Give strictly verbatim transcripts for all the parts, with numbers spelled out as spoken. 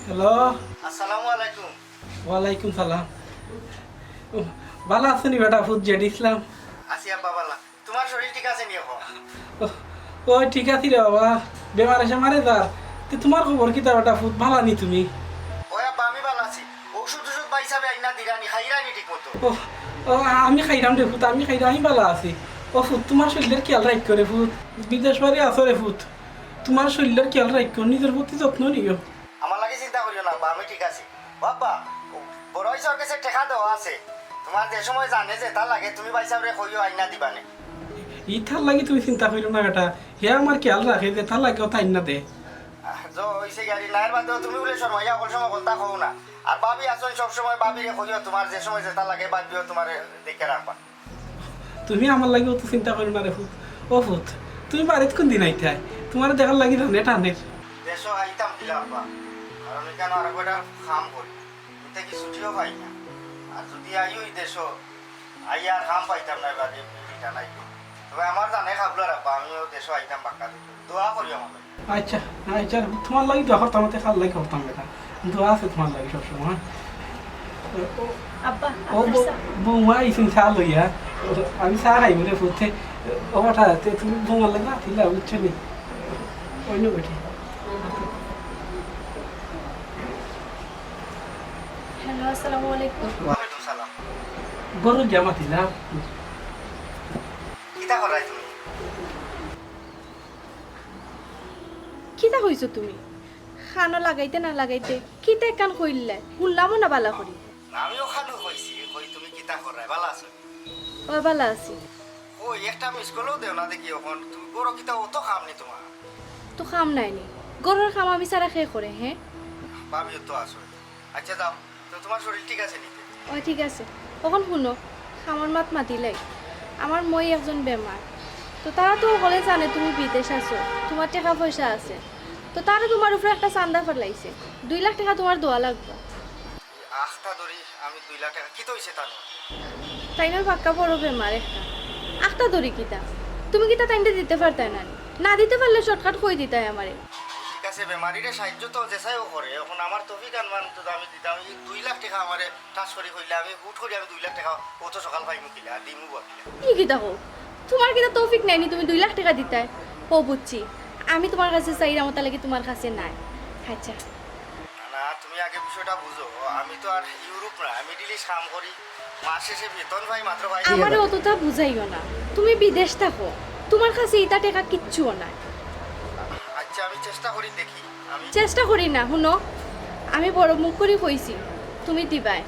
হ্যালো। আসসালামু আলাইকুম। ওয়ালাইকুম সালাম। ও, ভালা আছো নি বেটা ফুত জেড ইসলাম? আছি আব্বা ভালা। তুমার শরীর ঠিক আছে নি এখন? ও, ও ঠিক আছি রে বাবা, বেমারে সেমারে যার। তে তুমার খবর কিতা বেটা ফুত, ভালা নি তুমি? ওই আব্বা, আমি ভালা আছি। ঔষধ টষুধ ভাইসাবে আইনা দিরা নি, খাইরা নি ঠিক মতো? ও, ও, আমি খাইরাম রে ফুত, আমি খাইরাম, আমি ভালা আছি। ও ফুত, তুমার শরীলর খিয়াল রাখিও রে ফুত, বিদেশ বাড়ি আছো রে ফুত, তুমার শরীলর খিয়াল রাখিও, নিজর প্রতি যত্ন নিও। আমার লাগি চিন্তা করিও না আব্বা, আমি ঠিক আছি। ও আব্বা, ও বড় ভাইসাবর গেছে টেকা দেওয়া আছে। তুমার যে সময় জানে যেতা লাগে, তুমি ভাইসাবরে কইও আইনা দিবা নে। ইতার লাগি তুমি চিন্তা করিও না বেটা, হে আমার খিয়াল রাখে, যেতা লাগে অতা আইনা দে। আহ, যা অইছে গাড়ি নায়ের বাদেও তুমি বুলে শর্মাইয়া হকল সময় কথা কও না। আর ভাবি আছইন সব সময়, ভাবিরে কইও তুমার যে সময় যেতা লাগে, ভাবিও তুমারে দেখিয়া রাখবা। তুমি আমার লাগি অত চিন্তা করিও না রে ফুত। ও ফুত, তুমি বাড়িত কুনদিন আইতায়? তুমারে দেখার লাগি জানে টানের। দেশো আইতাম কিলা আব্বা, কারণ ইখানো আরো কয়টা কাম করি, ইতা কি ছুটিও পাই না। আর যুদি আইও ই দেশো, আইয়া আর কাম পাইতাম না, বাদে রিটার্ন আইবো। তবে আমার জানে খাবলার আব্বা, আমিও দেশো আইতাম বাক্কা দিন। দোয়া করিও আমার লাগি। আচ্ছা, আচ্ছা, তুমার লাগি দোয়া করতাম, তে কার লাগি করতাম বেটা? দোয়া আছে তুমার লাগি সবসময়, হ্যাঁ? ও, আব্বা, ও আপনার বউ-, চা। বৌমা আইছইন চা লইয়া। ও, আমি চা খাইমু রে ফুত। ও বেটা, তে তুমি বৌমার লাগি না দিলা, বুঝছো নি? অইন্য বেটি। হ্যালো, আসসালামু আলাইকুম। ওয়ালাইকুম সালাম। গরু গিয়া মাতিলা। কিতা করাই তুমি? কিতা কইছো তুমি? কানো লাগাইতে না লাগাইতে কিতা একখান কইলায়? হুনলামও না ভালা করি। আমিও কানো কইছি, কই তুমি কিতা কররায়, ভালা আছো? ও, ভালা আছি। কই একটা মিস কলও দেও না দেখি অখন। তুমি ঘরো কিতা অত কাম নি তুমার? তো কাম নাই নি? ঘরর কাম আমি ছাড়া কে করে, হে? ভাবিও তো আছো। আচ্ছা যাও, তো তুমার শরীল ঠিক আছে নি তে? ও ঠিক আছে। অখন হুনো, কামর মাত মাতিলাই। আমার মই একজন বেমার। তো তারা তো হকলে জানে তুমি বিদেশ আছো, তুমার টেকা পয়সা আছে। তো তারা তুমার উপরে একটা চান্দা ফালাইছে, দুই লাখ টেকা তুমার দেওয়া লাগবো। আখতা ধরি আমি দুই লাখ টেকা, কিতা অইছে তার? তাইনর বাক্কা বড় বেমার একটা। আখতা ধরি কিতা? তুমি কিতা তাইনরে দিতে পারতায় না নি? না দিতে পারলে শর্টকাট কই দিতায় আমারে। ঠিক আছে, বেমারিরে সাহায্য তো যেসাইও করে, অখন আমার তৌফিক আনমান তো আমি দিতাম, ই দুই লাখ টেকা আমারে টাচ করি কইলে আমি হুট করি আমি দুই লাখ টেকা অত সকাল পাইমু কিলা, আর দিমু বা কিলা? ই কিতা কও? তুমার কিতা তৌফিক নাই নি তুমি দুই লাখ টেকা দিতায়? ও বুঝছি, আমি তুমার কাছে চাইরাম, অতার লাগি তুমার কাছে নাই। আচ্ছা। না, না, তুমি আগে বিষয়টা বুঝো। আমি তো আর ইউরোপ না, মিডল ইস্ট কাম করি। মাস শেষে বেতন পাই মাত্র পাই। আমারে অততা বুঝাইও না। তুমি বিদেশ থাকো, তুমার কাছে ইতা টেকা কিচ্ছুও নাই। আচ্ছা, আমি চেষ্টা করি দেখি। আমি চেষ্টা করি না, হুনো, আমি বড় মুখ করি কইছি, তুমি দিবায়।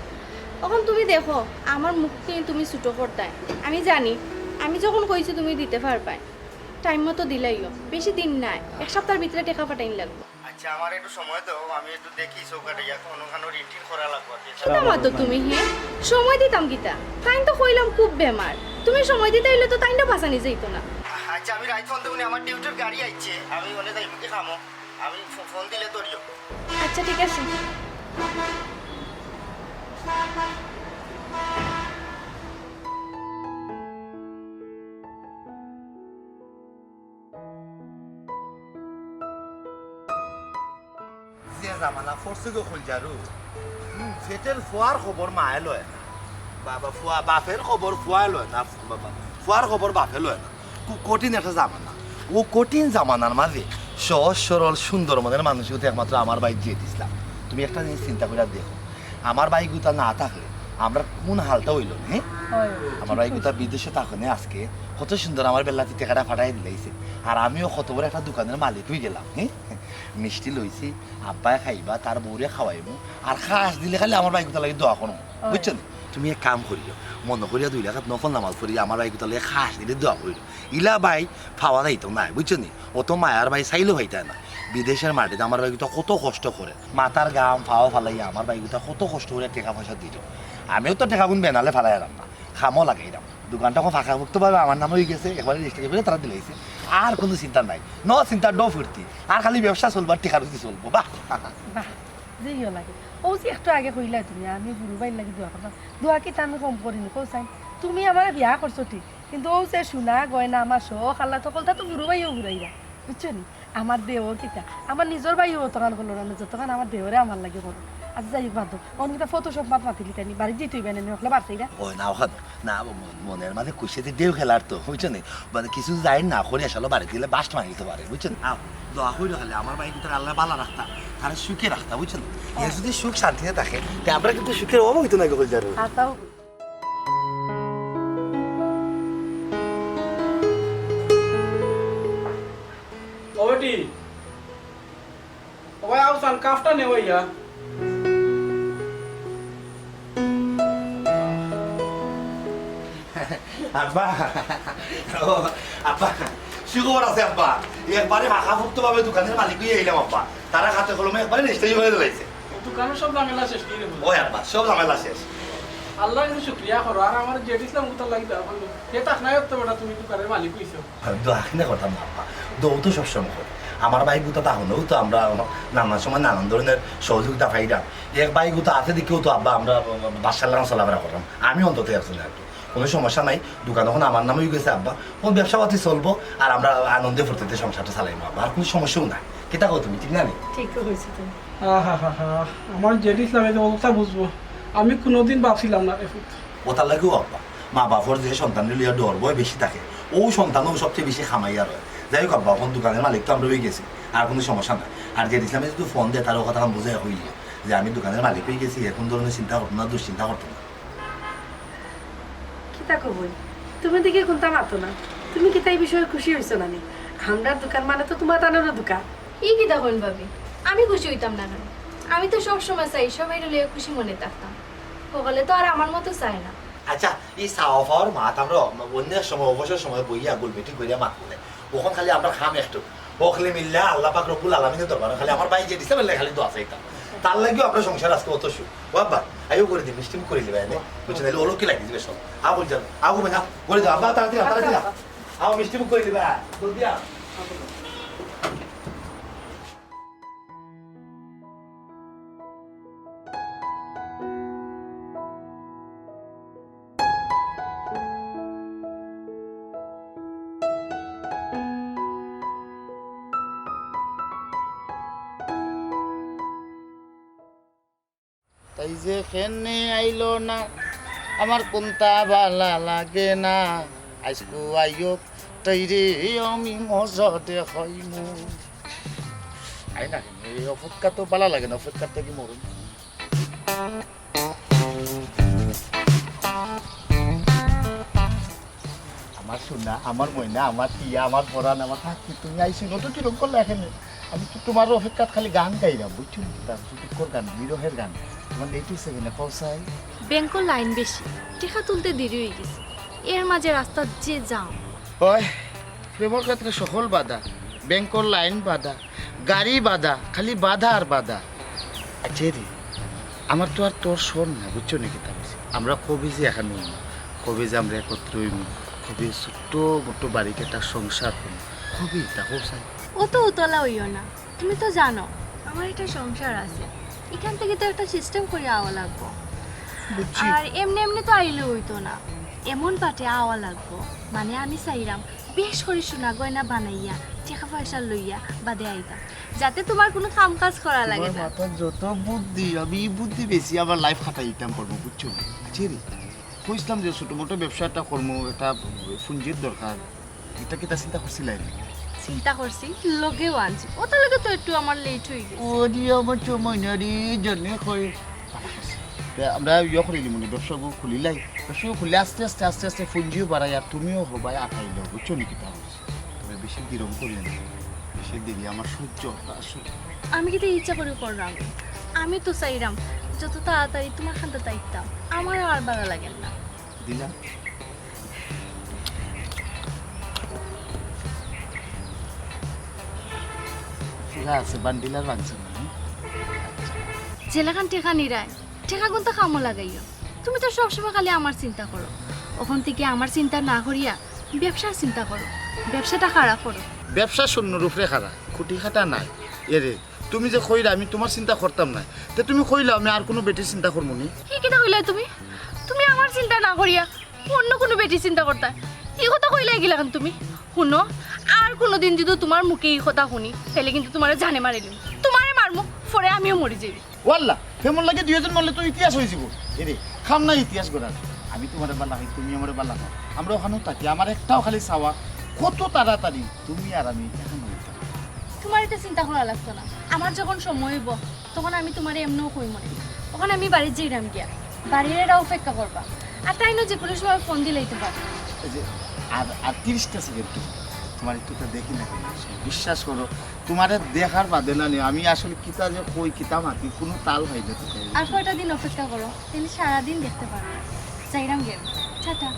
অখন তুমি দেখো, আমার মুখ নিয়া তুমি ছুটো করতায়। আমি জানি, আমি যখন কইছি তুমি দিতে পারবায়, টাইম মতো দিলাইও। বেশি দিন নাই, এক সাপ্তার ভিতরে টেকা পাঠাইন লাগবো। আচ্ছা, আমারে একটু সময় দেও, আমি একটু দেখি চউখ আটাইয়া কুনুখানো ঋণ টিন করা লাগবো আর কি। কিতা মাতো তুমি, হে? সময় দিতাম কিতা? তাইন তো কইলাম খুব বেমার। তুমি সময় দিতায় অইলে তো তাইনরে বাঁচানি যাইতো না। আচ্ছা, আমি রাইত ফোন দেবো নি, আমার ডিউটির গাড়ি আইছে, আমি অনে যাইমুগি কামো। আমি ফো-, ফোন দিলে ধরিও। আচ্ছা, ঠিক আছে। যে জামানা পড়ছে গো কইলজারু। হুম, পেটের ফুয়ার খবর মায়ে লয় না। বাবা, ফুয়া, বাপের খবর ফুয়ায় লয় না, বাবা, ফুয়ার খবর বাপে লয় না। খুব কঠিন একটা জামানা। অউ কঠিন জামানার মাঝে সহজ সরল সুন্দর মনের মানুষ অইতে একমাত্র আমার ভাই জেদ ইসলাম। তুমি একটা জিনিস চিন্তা করিয়া দেখো, আমার ভাইগুতা না থাকলে আমরার কুন হালটা অইলো নে, হে? অয়, অয়, আমার ভাইগুতা বিদেশে থাকনে আজকে কত সুন্দর আমার বেলাতি টেকাটা পাঠাই দিলাইছে, আর আমিও কত বড় একটা দোকানের মালিক অইগেলাম, হে? মিষ্টি লইছি, আব্বায় খাইবা, তার বউরে খাওয়াইমু, আর খাস দিলে খালি আমার ভাইগুতার লাগি দোয়া করমু, অয়। বুঝছো নি? তুমি এক কাম করিও, মনো করিয়া দুই রাকাত নফল নামাজ পড়িয়া আমার ভাইগুতার লাগি খাস দিলে দোয়া করিও। ইলা ভাই পাওয়া যাইতো নায়, বুঝছো নি? অত মায়ার ভাই চাইলেও পাইতায় না। বিদেশের মাটিত আমার ভাইগুতা কত কষ্ট করের, মাথার ঘাম পাও ফালাইয়া আমার ভাইগুতা কত কষ্ট করিয়া টেকা পয়সা দিল। আমিও তো টেকাগুন বেনালে ফালাইরাম না, কামো লাগাইরাম। দোকানটা অখন পাকাপোক্তভাবে আমার নামে অইগেছে, একবারে রেজিস্ট্রি করিয়া তারা দিলাইছে। আর কুনু চিন্তা নাই, no চিন্তা, no ফুর্তি। আর খালি ব্যবসা চলবো, আর টেকা রুজি চলবো। বাহ! বাহ, যেইও লাগে। অউ যে একটু আগে কইলায় তুমি, আমি বুরু ভাইর লাগি দোয়া করতাম। দোয়া কিতা আমি কম করি নি, কও চাইন? তুমি আমারে বিয়া করছো ঠিক, কিন্তু অউ যে সোনা, গয়না, আমার শখ, আল্লাহ তো কলতা তো বুরু ভাইও ঘুরাইরা, বুঝছো নি? আমার দেওর কিতা, আমার নিজর ভাইও অতখান করলো না, যতখান আমার দেওরে আমার লাগি করলো। আচ্ছা, যাই হোক, বাদ দেও। অখন কিতা ফটো সব মাত মাতিলি তাইনি, বাড়িত দিতে অইবে না নি, অকলে বাড়ছে এরা। ও না, ওখান না, মন-, মনের মাঝে খুশিতে ঢেউ খেলার তো, বুঝছো নি? মানে কিছু যাই না করি আসলে বাড়িত গেলে বাস্ট মারি দিতে পারে, বুঝছো নি? আও, দোয়া করি খালি আমার ভাইগুতারে আল্লায় ভালা রাখতা, তারে সুখে রাখতা, বুঝছো নি? এর যদি সুখ শান্তি না থাকে, তে আমরা কিন্তু সুখের অভাব অইতো না গো, কইল যার। আর তাও ও বেটি, ও ভাই, আও চান, কাপটা নেও ইয়া। আব্বা, ও, আব্বা, সুখবর আছে আব্বা। একবারে পাকাপোক্তভাবে দোকানের মালিক অইয়া আইলাম আব্বা। তারা হাতে কলমে একবারে নিস্তারি করি দিলাইছে। দোকানের সব ঝামেলা শেষ, কি রে? ওই আব্বা, সব ঝামেলা শেষ। আল্লাহর কাছে শুকরিয়া করো, আর আমার জেড ইসলাম কোথার লাগি দোয়া করলো। হে থাক নাই তো বেটা, তুমি দোকানের মালিক অইছো। দোয়া কিনা করতাম না আব্বা, দোয়া তো সবসময় করি। আমার ভাইগুতা তা হলেও তো আমরা নানান সময় নানান ধরনের সহযোগিতা পাইরাম। এক ভাইগুতা আছে দেখিও তো আব্বা আমরা বাদশার লাখান চলাফেরা করলাম। আমি অন্তত একজন আর কি। কোনো সমস্যা নাই, দোকান এখন আমার নামে অই গেছে আব্বা। ও ব্যবসা পাতি চলবো, আর আমরা আনন্দে ফুর্তিতে সংসারটা চালাইবো আব্বা, আর কোনো সমস্যাও নাই। কিতা কও তুমি, ঠিক না নি? ঠিক তো কইছো তুমি। আহা হা হা, আমার জেড ইসলামে তো অবস্থা বুঝবো, আমি কোনোদিন ভাবছিলাম না রে পুত। ওটার লাগেও আব্বা, মা বাপর যে সন্তান লইয়া ডর ভয় বেশি থাকে, ও সন্তানও সবচেয়ে বেশি খামাইয়া রয়। যাই হোক আব্বা, এখন দোকানের মালিক তো আমরা অই গেছি, আর কোনো সমস্যা নাই। আর জেড ইসলামে যদি ফোন দেয়, তার ও কথা বুঝাই হইল যে আমি দোকানের মালিক অই গেছি, এখন ধরনের চিন্তা করতো না, দুশ্চিন্তা করতো না। কিতা কবই? তুমি দেখি কোনটা মাতো না। তুমি কিতা এই বিষয়ে খুশি অইছো না নি? আমরার দোকান মানে তো তুমার তানরও দোকান। ই কিতা কইন ভাবি? আমি খুশি অইতাম না কেনে? আমি তো সব সময় চাই সবাইরে লইয়া খুশি মনে থাকতাম। হকলে তো আর আমার মতো চায় না। আচ্ছা, ই চাওয়া পাওয়ার মাত আমরা অন্য সময় অবসর সময় বইয়া গুলমিটিং করিয়া মাত বলে। অখন খালি আমরা খাম একটু। অকলে মিল্লা আল্লাহ পাক রব্বুল আলামিনের দরবারে খালি আমার ভাই যে দিছে বললে খালি দোয়া চাইতাম। তার লাগিও আমরা সংসার আজকে অত সুখ। ও আব্বা, আইও করে দি, মিষ্টি মুখ করে দিবা এনে। বুঝছো? নাইলে অলক্ষী লাগি দিবে সব। আ বল যান, আ বল না, করে দাও। আব্বা, তাড়াতাড়ি আও, তাড়াতাড়ি আও। আও, মিষ্টি মুখ করে দিবা। জলদি আও। তাই যে কেনে আইলো না, আমার কুন্তা বালা লাগে না। আইজকু আইয়ক, তাইরে আমি মজা দেখাইমু। আই না, এই অপেক্ষা তো বালা লাগে না, অপেক্ষা থাকি মরুম। আমার সোনা, আমার ময়না, আমার টিয়া, আমার পরান, আমার পাখি, তুমি আইছো, কত কিরম করলা এখানে? আমি তো তোমার অপেক্ষাত খালি গান গাইলাম, বুঝছো নি? তার দুঃখর গান, বিরহের গান। তোমার লেট হইছে কেনে, কও চাই? ব্যাংকর লাইন বেশি, টেকা তুলতে দেরি অই গেছে, এর মাঝে রাস্তাত যে জ্যাম। ওই, প্রেমর ক্ষেত্রে সকল বাধা, ব্যাংকর লাইন বাধা, গাড়ি বাধা, খালি বাধা আর বাধা। আচ্ছা রে, আমার তো আর তোর সর না, বুঝছো নি কিতা কইছি? আমরা কবে যে এখান অইমু, কবে যে আমরা একত্র অইমু, কবে ছোট্ট মোটো বাড়িত একটা সংসার করমু, কবে তা কও চাই? অত উতলা অইও না, তুমি তো জানো আমার একটা সংসার আছে, এখান থাকি তো একটা সিস্টেম করি আওয়া লাগবো। বুঝছি। আর এমনে এমনে তো আইলে অইতো না, এমন পাটে আওয়া লাগবো, মানে আমি চাইরাম বেশ করি সোনা গয়না বানাইয়া, টেকা পয়সা লইয়া বাদে আইতাম, যাতে তোমার কোনো কাম কাজ করা লাগে না। মাথাত যত বুদ্ধি, আমি ই বুদ্ধি বেশি আমার লাইফ খাটাই দিতাম পারবো, বুঝছো? আচ্ছা রে, কইছিলাম যে ছোট মোটো ব্যবসা একটা করমু, একটা পুঞ্জির দরকার, ইটা কিতা চিন্তা করছিলায় নি? চিন্তা করছি, লগেও আনছি, ওটার লগে তো একটু আমার লেট হয়ে গেছে। ওরে আমার সময় না রে, জানে কয়। তে আমরা ইয়ে করি দিমু নি, ব্যবসাগু খুলিলাই, ব্যবসাগু খুললে আস্তে আস্তে আস্তে আস্তে পুঞ্জিও বাড়াই, আর তুমিও হবায় আটাইল, বুঝছো নি কিতা? তবে বেশি দিরম করিও না, বেশি দেরি আমার সহ্য অয় না আসলে। আমি কিতা ইচ্ছা করি করলাম? আমি তো চাইরাম যত তাড়াতাড়ি তোমার খান্দাত আইতাম, আমার আর ভালা লাগে না। দিলাম। পুরা আছে, বান্ডিল আর ভাঙছে না, হুম? যেলাখান টেকা নিরায়, টেকা গুনতা কামো লাগাইও। তুমি তো সবসময় খালি আমার চিন্তা করো। অখন থাকি আমার চিন্তা না করিয়া ব্যবসার চিন্তা করো, ব্যবসাটা খাড়া করো। ব্যবসা শূন্যর উপরে খাড়া, খুঁটি খাটা নাই। এরে, তুমি যে কইরা আমি তোমার চিন্তা করতাম না, তে তুমি কইলা আমি আর কোনো বেটির চিন্তা করমু নি? কি কিতা কইলায় তুমি? তুমি আমার চিন্তা না করিয়া অন্য কোনো বেটির চিন্তা করতায়? ই কথা কইলায় কিলাখান তুমি? হুনো, আর কুনুদিন যুদি তুমার মুখে ই কথা হুনি, তাইলে কিন্তু তুমারে জানে মারিলিমু। তুমারে মারমু, পরে আমিও মরি যাইমু। ওয়াল্লা, প্রেমর লাগি দুইজন মরলে তো ইতিহাস অইযিবো। এরে, কাম নাই ইতিহাস গড়ার। আমি তুমারে বালা পাই, তুমি আমারে বালা পাও। আমরা অখানো থাকি, আমার একটাউ খালি চাওয়া, কত তাড়াতাড়ি তুমি আর আমি একখান অইতাম। তুমার ইতা চিন্তা করা লাগতো না। আমার যখন সময় অইবো, তখন আমি তুমারে এমনেউ কইমুনে। অখন আমি বাড়িত যাইরাম গিয়া। বাড়ির এরা অপেক্ষা করবা। আর তাইনও যে কুনু সময় ফোন দিলেই তো পারবা। এই যে, আর, আর তিরিশটা সেকেন্ড তুমার একটু তো দেখি না কেন? বিশ্বাস করো, তুমারে দেখার বাদে না নি, আমি আসলে কিতা যে কই, কিতা মাতি, কুনু তাল পাই না তো। আর কয়টা দিন অপেক্ষা করো, তাইলে সারাদিন দেখতে পারবা। যাইরাম গিয়া। টাটা।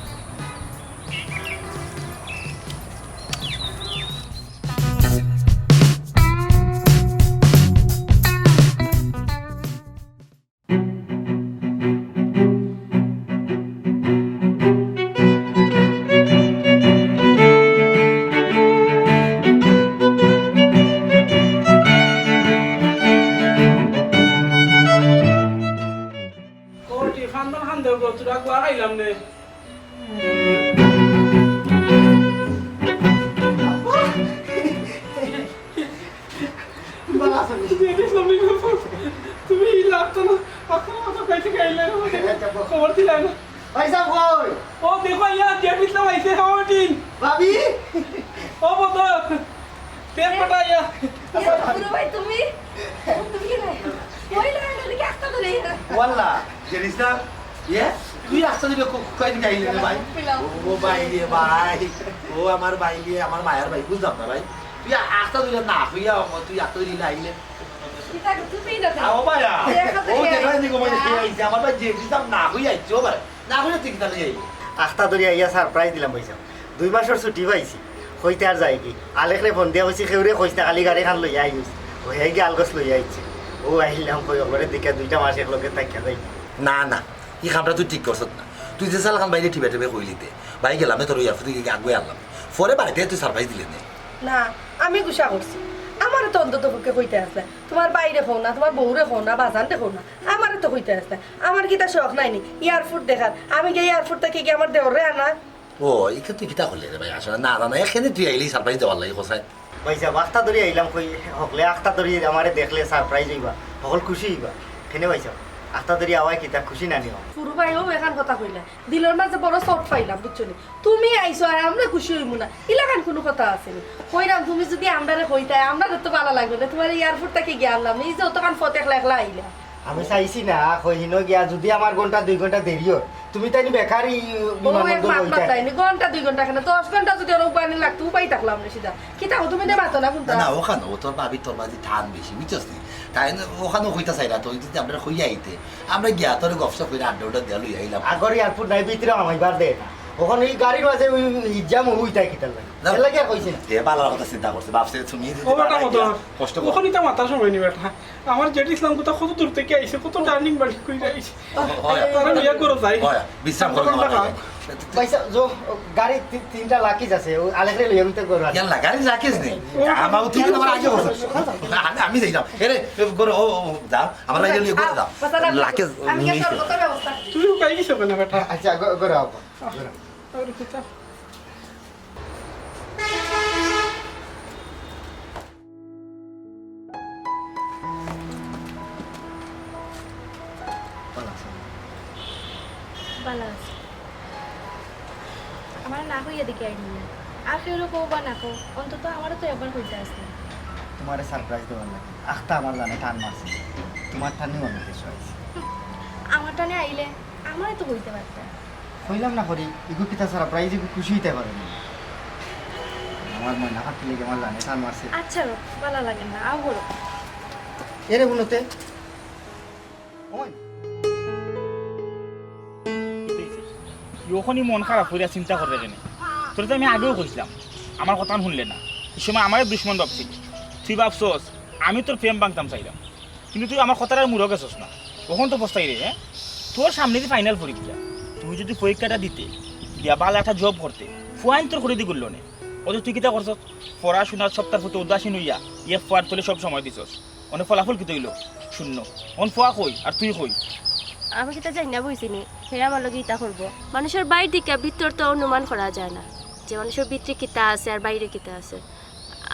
কই, তুই খান্দন খান্দে গো, তোরা গো আইলাম নে। বালা আছো নি? জেড ইসলাম নি গো, তুমি এই লাগতো না, আপনার মতো কইতে গাইলে না, খবর দিলে না। ভাই সাহেব কই? ও দেখো, ইয়া জেড ইসলাম আইছে, খাওয়া দিন। ভাবি? ও বদর, তেল পাঠাইয়া। ইয়া, বড় ভাই, তুমি? তুমি কি রে? ওই লাইন ধরে কি আস্তা ধরে? ওয়াল্লা, জেড ইসলাম, ইয়ে, তুই আস্তা ধরে কো-, কই দিকে আইলে রে ভাই? ও ভাই রে ভাই, ও আমার ভাই রে, আমার মায়ার ভাই, বুঝলাম না ভাই। তুই আস্তা ধরে না কইয়া, তুই আস্তা ধরে আইলে। কিতা গো, তুমি না আও ভাই, আ। দেখা তো ও এই। দেখা নি গো, মানে, কে আইছে? আমার ভাই জেড ইসলাম না কইয়া আইছে, ও ভাই। না কইয়া তুই কিতা লইয়া আইলি? আস্তা ধরে আইয়া সারপ্রাইজ দিলাম ভাই সাহেব। দুই মাসর ছুটি পাইছি, কইতে আর যাই কি? আলেকরে ফোন দিয়া কইছি, "কেউরে কইস না, খালি গাড়ি খান লইয়া আইস।" ও হে গিয়া আলগোছ লইয়া আইছে। ও আইলাম কই, ওরে দেখে দুইটা মাস একলগে থাকিয়া যাই। না, না, ই কামটা তুই ঠিক করছত না। তুই যে চালাখান বাইরে টিপে টিপে কইলিতে, ভাই গেলাম, তোর ওই আফুদি গিয়ে আগুয়ে আনলাম। পরে বাড়িতে তুই সারপ্রাইজ দিলে নে। না, আমি গুসা করছি। আমারে তো অন্তত পক্ষে কইতে আসলে। তুমার বাইরে কও না, তুমার বউরে কও না, বাজানরে কও না। আমারে তো কইতে আসলে। আমার কিতা শখ নাই নি? এয়ারপোর্ট দেখার। আমি গিয়া এয়ারপোর্ট থাকি গিয়া আমার দেওররে আনা। ও, ইটা তুই কিতা করলে রে ভাই? আসলে না, না, না, এখানে তুই আইলি সারপ্রাইজ দেওয়ার লাগি, কোথায়? ভাই সাহেব, আস্তা ধরি আইলাম কই, হকলে আস্তা ধরি আমারে দেখলে সারপ্রাইজ অইবা, হকল খুশি অইবা। কেনে ভাই সাহেব, আস্তা ধরি আওয়ায় কিতা খুশি না নি অয়? ফুরু ভাই, ও এখান কথা কইলা, দিলর মাঝে বড় চট পাইলাম, বুঝছো নি? তুমি আইছো আর আমরা খুশি অইমু না, ইলাখান কুনু কথা আছে নি? কইরাম, তুমি যুদি আমরারে কইতায়, আমরারে তো বালা লাগলো না, তুমারে এয়ারপোর্ট থাকি গিয়া আনলাম, এই যে অতখান পথ একলা একলা আইলা। আমি চাইছি না, কই হিনো গিয়া যুদি আমার ঘন্টা দুই ঘন্টা দেরি অয়, তুমি তাইন বেকার ই ও এক বিমানবন্দর মাত বইতায়। মাতাইনি, ঘন্টা দুই ঘন্টা কেনে, দশ ঘন্টা যুদি অনো উবানি লাগতো, উবাই থাকলাম না সিধা। কিতা গো, তুমি দে মাতো না কুনতা? না, না, অখান, ও তোর ভাবি তোর মাঝে টান বেশি, বুঝছস নি? তাইন অখান কইতা চাইরা তো, যুদি আমরা কইয়া আইতে, আমরা গিয়া তোরে গপসপ করি আড্ডা উড্ডা দিয়া লইয়া আইলাম। আগর এয়ারপোর্ট নাই, ভিতরে হামাইবার দে না। অখন ই গাড়ির মাঝে ওই, ওই জ্যাম অইতায় কিতার লাগি? না। এর লাগি আর কইছি না। এ বালার কথা চিন্তা করছে, বাপসে তুমি যদি ও বেটা বাড়াই মতো, দিয়া কষ্ট করো। অখন ইতা মাতার সময় নি বেটা। আমার জেড ইসলাম কোথা কত দূর থাকি আইছে, কত টার্নিং বার্নিং কইরা আইছে। অয়, তারা লইয়া করো যাই। অয়, বিশ্রাম করো, আধা ঘন্টা আমার খাও। ভাই সাহেব, জো, গাড়ি তি-, তিনটা লাকিজ আছে, ও আলেকরে লইয়া আমি তো করো। ইয়াল্লা, গাড়ি লাকিজ নেই। ও, আমার উঠে কিন্তু আমার আগে বসে। আমি, আমি যাই না। এরে, করো, ও, ও, যাও। আমার লাগে লইয়া করো, যাও। আচ্ছা, রাখো। লাকিজ আমি নেই। গিয়া সর্বত ব্যবস্থা করি। তুমি উকাই গেছো কেনে বেটা? আচ্ছা, গ-, গড়াও, গড়াও। আর কিতা? ভালা আছো? ভালা আছি। আমারে না কইয়া দেখি আইলি না। আর কেউরে কও বা না কও, অন্তত আমারে তো একবার কইতা আছলা। তুমারে সারপ্রাইজ দেওয়ার লাগি। আখতা আমার জানে টান মারছে। তুমার টানেউ আমি দেশো আইছি। হুম, আমার টানে আইলে আমারে তো কইতে পারতা। কইলাম না করি, ইগু কিতা সারপ্রাইজ, ইগু খুশি অইতে পারে না। আমার ময়না পাখির লাগি আমার জানে টান মারছে। আচ্ছা রো, ভালা লাগে না, আও বলো। এরে হুনতে, ওই। তুই অখনই মন খারাপ করিয়া চিন্তা কররে কেনে? তোরে তো আমি আগেও কইছিলাম, আমার কথা হুনলে না। ই সময় আমারে দুশমন ভাবছিলি। তুই ভাবছস আমি তোর প্রেম ভাঙতাম চাইরাম, কিন্তু তুই আমার কথার আর মুরো গেছস না। অখন তো পস্তাই রে, হ্যাঁ? তোর সামনেদি ফাইনাল পরীক্ষা, তুই যুদি পরীক্ষাটা দিতে, দিয়া ভালা একটা জব করতে, ফুয়াইন তোর করি দি করলো নে। অথচ তুই কিতা করছস? পড়াশোনার সপ্তাহ প্রতি উদাসীন অইয়া ইয়ে ফুয়ার তলে সব সময় দিছস। অনে ফলাফল কিতা অইলো? শূন্য। অন ফুয়া কই আর তুই কই? আমি কিতা জানি না বইছি নি, হে আমার লগে ইতা করবো। মানুষের বাইর দিকে ভিতর তো অনুমান করা যায় না। যে মানুষর ভিতরে কিতা আছে আর বাইরে কিতা আছে।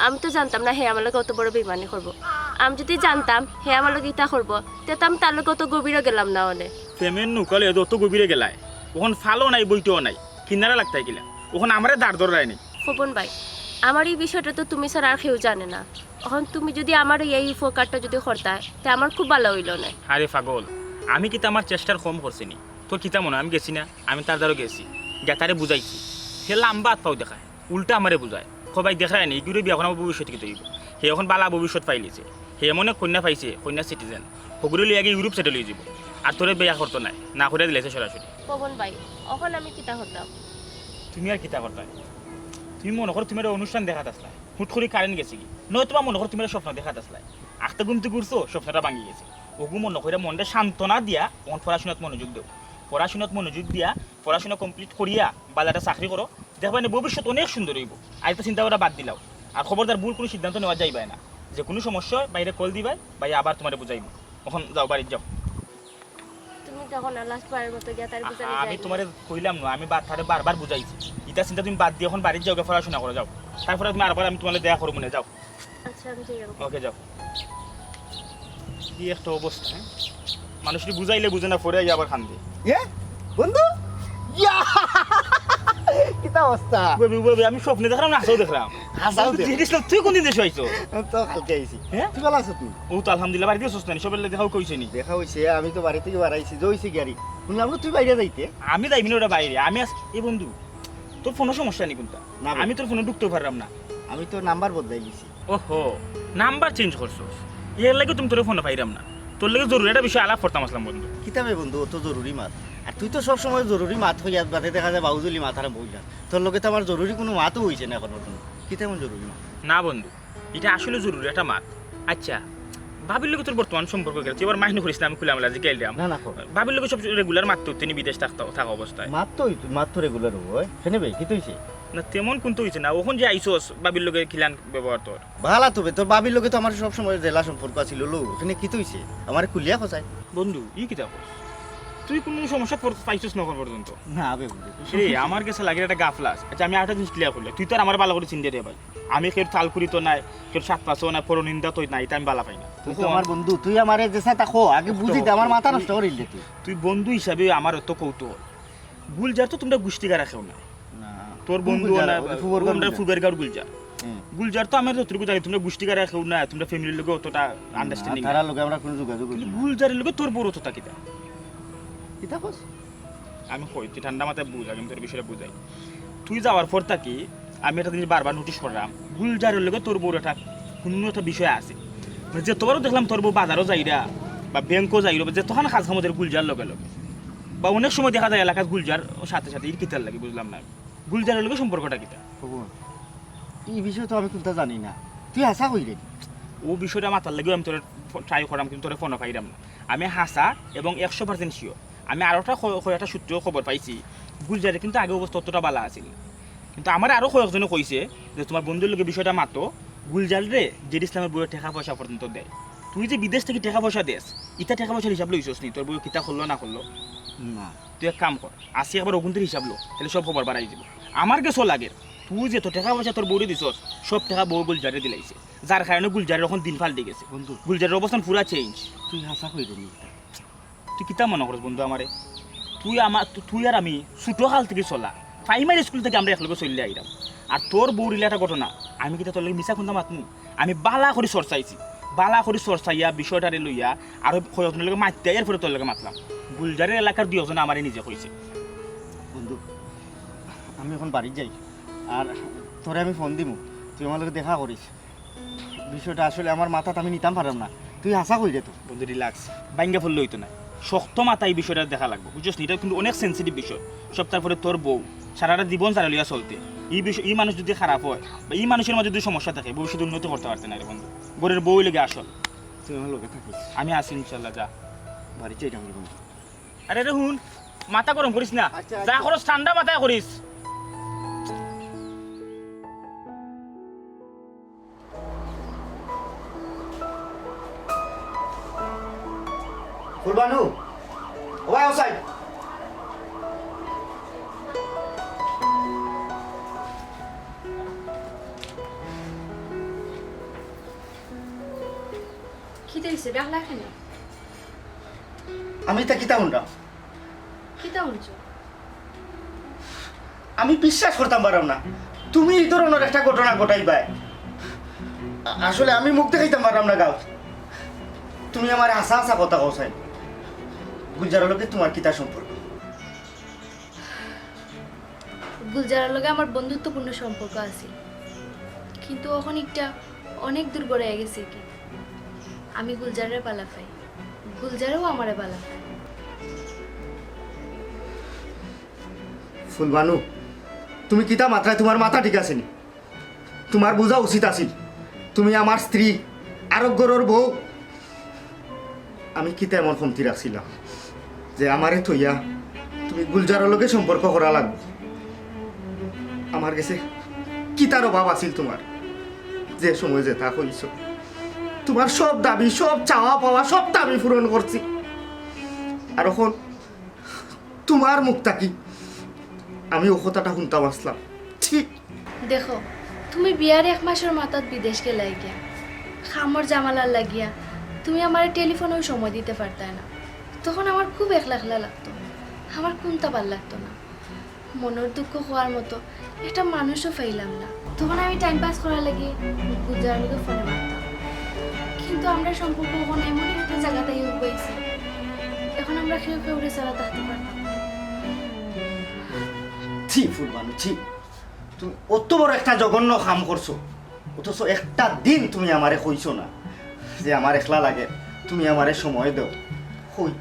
আমি তো জানতাম না হে আমার লগে অত বড় বেইমানি করবো। আমি যদি জানতাম হে আমার লগে ইতা করবো, তে তো আমি তার লগে অত গভীরে গেলাম না অনে। প্রেমের নৌকা লইয়া তো অত গভীরে গেলায়, অখন ফালও নাই, বইতেও নাই, কিনারা লাগতায় কিলা? অখন আমারে দাঁড় ধরায় নি। খোকন ভাই, আমার এই বিষয়টা তো তুমি ছাড়া আর কেউ জানে না। অখন তুমি যদি আমার এই উপকারটা যদি করতায়, তে আমার খুব ভালা অইলো না। আরে পাগল, আমি কিতা আমার চেষ্টার কম করছি নি? তোর কিতা মনে অয় আমি গেছি না? আমি তার দ্বারও গেছি, গিয়া তারে বুঝাইছি। হে লাম্বা আত পাও দেখায়, উল্টা আমারে বুঝায়। কয় ভাই দেখরায় নি, ইগুরে বিয়া করাম, ভবিষ্যৎ কিতা অইবো? হে অখন ভালা ভবিষ্যৎ পাইলিছে, হে এমন এক কইন্যা পাইছে, কইন্যা সিটিজেন, হগুরে লইয়া গিয়া ইউরোপ সেটেল অইযিবো। আর তোরে বিয়া করতো নায়, না করিয়া দিলাইছে সরাসরি। খোকন ভাই, অখন আমি কিতা করতাম? তুমি আর কিতা করতায়? তুমি মনো করো তুমি একটা অনুষ্ঠান দেখাত আছলায়, হুট করি কারেন্ট গেছেগি, নতুবা মনো করো তুমি একটা স্বপ্ন দেখাত আছলায়, আখতা ঘুম থাকি উঠছো, স্বপ্নটা ভাঙ্গি গেছে। অগু মনো করিয়া মনরে সান্ত্বনা দিয়া অখন পড়াশুনাত মনোযোগ দেও। পড়াশুনাত মনোযোগ দিয়া পড়াশুনা complete করিয়া ভালা একটা চাকরি করো, দেখবায় নি ভবিষ্যৎ অনেক সুন্দর অইবো। আর ইতা চিন্তা করা বাদ দিলাও। আর খবরদার ভুল কুনু সিদ্ধান্ত নেওয়া যাইবায় না। যে কুনু সমস্যা অয় বাইরে কল দিবায়, ভাই আবার তুমারে বুঝাইমু। অখন যাও, বাড়িত যাও। তুমি দেখো না, লাস্ট বারের মতো গিয়া তারে বুঝানি আহা, আমি যায়নি। তুমারে কইলাম না, আমি বা-, তারে বারবার বুঝাইছি। ইতা চিন্তা তুমি বাদ দিয়া অখন বাড়িত যাও, গিয়া পড়াশুনা করো, যাও। তারপরে তুমি আরবার আমি তুমারে দেখা করমু নে, যাও। আচ্ছা, আমি যাই অখন। ওকে, যাও। কি একটা অবস্থা, হ্যাঁ? মানুষরে বুঝাইলে বুঝে না, পরে আইয়া আবার কান্দে। এ? বন্ধু? ইয়া! কিতা অবস্থা? ওই, ওই, ওই, আমি স্বপ্নে দেখরাম না, হাছাউ দেখরাম। হাছাউ তুই দেখ। জিজ্ঞেস কর, তুই কোন দিন দেশো আইছো? আমি তো কালকে আইছি। হ্যাঁ? তুই ভালা আছস নি? ও তো আলহামদুলিল্লাহ, বাড়িত গেছস না নি? সবের লগে দেখা কইছে নি? দেখা অইছে, আমি তো বাড়ি থাকি বারাইছি, যাইছি গিয়ারি। হুনলাম না তুই বাইরে যাইতে? আমি যাইমু না ওটা বাইরে, আমি আজ, এ বন্ধু, তোর ফোনো সমস্যা নি কুনটা? না ভাই। আমি তোর ফোনো ঢুকতেও পাররাম না। আমি তো নাম্বার বদলাই দিছি। ওহো, নাম্বার চেঞ্জ করছস, এর লাগি তো আমি তোরে ফোনো পাইরাম না। তোর লগে জরুরি একটা বিষয় আলাপ করতাম আছলাম বন্ধু। কিতা বে বন্ধু, অত জরুরি মাত? আর তুই তো সব সময় জরুরি মাত কইয়া বাদে দেখা যায় বাউজুলি মাত আরম্ভ অইযার। তোর লগে তো আমার জরুরি কুনু মাতও অইছে না অখন পর্যন্ত। কিতা এমন জরুরি মাত? না বন্ধু, ইটা আসলে জরুরি একটা মাত। আচ্ছা, ভাবির লগে তোর বর্তমান সম্পর্ক কিলা? তুই আবার mind করিস না, আমি খুলামেলা জিকাইলাম। না, না, কর। ভাবির লগে সব regular মাততে অইতো নি বিদেশ থাকতে, থাকা অবস্থায়? মাততে অইতো, মাততে regular অইবো, অয়। কেনে বে, কিতা অইছে? না, তেমন কুন্তা অইছে না। অখন যে আইছস, ভাবির লগে কিলান ব্যবহার তোর? ভালা তো বে, তোর ভাবির লগে তো আমার সব সময় জেলা সম্পর্ক আছিল, লো, অখানে কিতা অইছে? আমারে খুলিয়া কছাই। বন্ধু, ই কিতা কস? তুই কুনু সমস্যাত পড়-, পাইছস না অখন পর্যন্ত? না বে বন্ধু, কুনু এ, সমস্যা আমার গেছে লাগের একটা গাফলা আছে। আচ্ছা, আমি আরেকটা জিনিস clear করিলাই। তুই তো আর আমারে ভালা করি চিনরে রে ভাই। আমি কেউর তালকুড়ি তো নায়, কেউর সাত পাঁচও নায়, পরনিন্দা তো নায়, ইতা আমি ভালা পাই না। তুই তো আমার বন্ধু, তুই আমারে যেছা তা ক, আগে বুঝি দে, আমার মাথা নষ্ট করিলে তুই। তুই বন্ধু হিসাবে আমার অত কৌতূহল। গুলজার তো তুমরা গুষ্টিগারা কেউ না। না। তোর বন্ধু গুলজার, না, ওই যে ফুবর গাঁওর গুলজার। ফুবর গাঁওর গুলজার। হুম। গুলজার তো আমি যতটুকু জানি, তুমরা গুষ্টিগারা কেউ না, তুমরা family-র লগে অতটা না, understanding তারার নাই। লগে আমরা কুনু যোগাযোগ করি না। গুলজারের লগে তোর বউর অতটা কিতা? কিতা কস? আমি কই, তুই ঠান্ডা মাথায় বুঝ, আগে আমি তোর বিষয়টা বুঝাই। তুই যাওয়ার পর থাকি আমি একটা জিনিস বারবার notice করলাম, গুলজারের লগে তোর বউর একটা কুনু একটা বিষয় আছে। মানে, যতবারও দেখলাম তোর বউ বাজারও যাইরা বা ব্যাংকও যাইরা বা যতখান কাজ কামো যাইরা গুলজার লগে লগে, বা অনেক সময় দেখা যায় এলাকাত গুলজার সাথে সাথে, ইর কিতার লাগি বুঝলাম না। গুলজারের লগে সম্পর্কটা কিতা? খোকন, ই বিষয়ে তো আমি কুন্তা জানি না, তুই হাছা কইরে। অউ বিষয়টা মাতার লাগিও আমি তোরে ফো-, try করলাম, কিন্তু তোরে ফোনো পাইরাম না। আমি হাছা এবং একশো percent sure। আমি আরোটা ক-, কয়েকটা সূত্রে খবর পাইছি, গুলজারের কিন্তু আগে অবস্থা অতটা ভালা আছিল না। কিন্তু আমারে আরো কয়েকজনে কইছে যে, "তুমার বন্ধুর লগে বিষয়টা মাতো, গুলজাররে জেড ইসলামের বউয়ে টেকা পয়সা পর্যন্ত দেয়।" তুই যে বিদেশ থাকি টেকা পয়সা দেস, ইতা টেকা পয়সার হিসাব লইছস নি? তোর বউয়ে কিতা করলো না করলো? না। তুই এক কাম কর, আজকে একবার অগুনতির হিসাব ল, তাইলে সব খবর বারাই যিবো। আমার গেছেও লাগের, তুই যত টেকা পয়সা তোর বউরে দিছস, সব টেকা বউ গুলজারে দিলাইছে, যার কারণে গুলজারের অখন দিন পাল্টি গেছে। বন্ধু। গুলজারের অবস্থান পুরা change। তুই হাছা কইরে নি ইতা? তুই কিতা মনো করস বন্ধু আমারে? তুই আমা-, তু-, তুই আর আমি ছুটো কাল থাকি চলা, primary school থাকি আমরা একলগে চলিয়া আইরাম। আর তোর বউর ইলা একটা ঘটনা, আমি কিতা তোর লগে মিছা কুন্তা মাতমু? আমি ভালা করি চর্চাইছি, ভালা করি চর্চাইয়া বিষয়টারে লইয়া আরো কয়েকজনর লগে মাততে, এরপরে তোর লগে মাতলাম। গুলজারের এলাকার দুই একজনে আমারে নিজে কইছে। বন্ধু, আমি অখন বাড়িত যাই, আর তোরে আমি ফোন দিমু, তুই আমার লগে দেখা করিস। বিষয়টা আসলে আমার মাথাত আমি নিতাম পারলাম না, তুই হাছা কইরে তো। বন্ধু, relax, বাইঙ্গা ফেললে অইতো না, শক্ত মাথায় ই বিষয়টা দেখা লাগবো, বুঝছস নি? ইটা কিন্তু অনেক sensitive বিষয়। সব তারপরে তোর বউ, সারাটা জীবন যারে লইয়া চলতে, ই বিষয়, ই মানুষ যদি খারাপ অয় বা ই মানুষর মাঝে যদি সমস্যা থাকে, ভবিষ্যতে উন্নতি করতে পারতে না রে বন্ধু। ঘরর বউ অইলোগি আসল। তুই আমার লগে থাকিস। আমি আছি ইনশাল্লাহ, যা। বাড়িত যাইতাম রে বন্ধু। আরে রে হুন, মাথা গরম করিস না। আচ্ছা, যা আচ্ছা। করস ঠান্ডা মাথায় করিস। ফুলবানু, ও ভাই, ও সাইড। কিতা অইছে? ডাকলা কেনে? আমি ইতা কিতা হুনরাম? কিতা হুনছো? আমি বিশ্বাস করতাম পাররাম না তুমি ই ধরনর একটা ঘটনা ঘটাইবায়। আ-, আসলে আমি মুখ দেখাইতাম পাররাম না গাঁওত। তুমি আমারে হাছা হাছা কথা কও চাইন। গুলজারর লগে তুমার কিতা সম্পর্ক? গুলজারর লগে আমার বন্ধুত্বপূর্ণ সম্পর্ক আছিল, কিন্তু অখন ইটা অনেক দূর গড়াইয়া গেছেগি। আমি গুলজাররে বালা পাই, গুলজারেও আমারে বালা পায়। ফুলবানু, তুমি কিতা মাতরায়? তুমার মাথা ঠিক আছে নি? তুমার বুঝা উচিত আছিল, তুমি আমার স্ত্রী, আরক ঘরর বউ। আমি কিতা এমন কমতি রাখছিলাম যে আমারে থইয়া তুমি গুলজারর লগে সম্পর্ক করা লাগবো? আমার গেছে কিতার অভাব আছিল তুমার? যে সময় যেতা কইছো, তুমার সব দাবি, সব চাওয়া পাওয়া, সবতা আমি পূরণ করছি। আর অখন তুমার মুখ থাকি আমি অউ কথাটা হুনতাম আছলাম। ছি! দেখো, তুমি বিয়ার এক মাসর মাথাত বিদেশ গেলায় গিয়া, কামর ঝামেলার লাগিয়া তুমি আমারে টেলিফোনেও সময় দিতে পারতায় না। তখন আমার খুব একলা একলা লাগতো, আমার কুনতা ভালা লাগতো না। মনর দুঃখ কওয়ার মতো একটা মানুষও পাইলাম না। তখন আমি টাইম পাস করার লাগি গুলজারর লগে ফোনে মাততাম, কিন্তু আমরার সম্পর্ক অখন এমন একটা জাগাত আইয়া উবাইছে, অখন আমরা কেউ কেউরে ছাড়া থাকতে পারতাম না। ছি ফুলবানু, ছি! তুমি অত বড় একটা জঘন্য কাম করছো, অথচ একটা দিন তুমি আমারে কইছো না যে আমার একলা লাগে, তুমি আমারে সময় দেও। কই,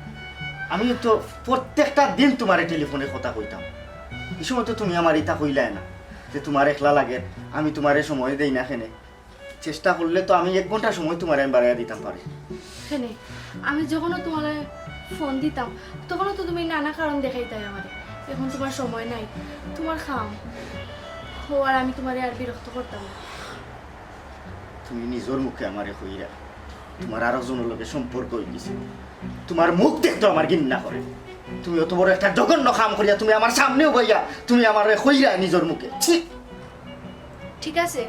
আমি তো প্রত্যেকটা দিন তুমারে টেলিফোনে কথা কইতাম, ই সময় তো তুমি আমারে ইতা কইলায় না যে তুমার একলা লাগে, আমি তুমারে সময় দেই না কেনে। চেষ্টা করলে তো আমি এক ঘন্টা সময় তুমারে আমি বাড়াইয়া দিতাম পারি। কেনে, আমি যখনও তুমারে ফোন দিতাম, তখনও তো তুমি নানা কারণ দেখাইতায় আমারে। অখন তুমার সময় নাই, তুমার কাম। অউ, আর আমি তুমারে আর বিরক্ত করতাম না। তুমি নিজর মুখে আমারে কইরায় তুমার আরক জনর লগে সম্পর্ক অইগেছে, তুমার মুখ দেখতে আমার ঘিন্না করে। তুমি অত বড় একটা জঘন্য কাম করিয়া তুমি আমার সামনে উবাইয়া তুমি আমারে কইরায় নিজর মুখে, ছি! ঠিক আছে,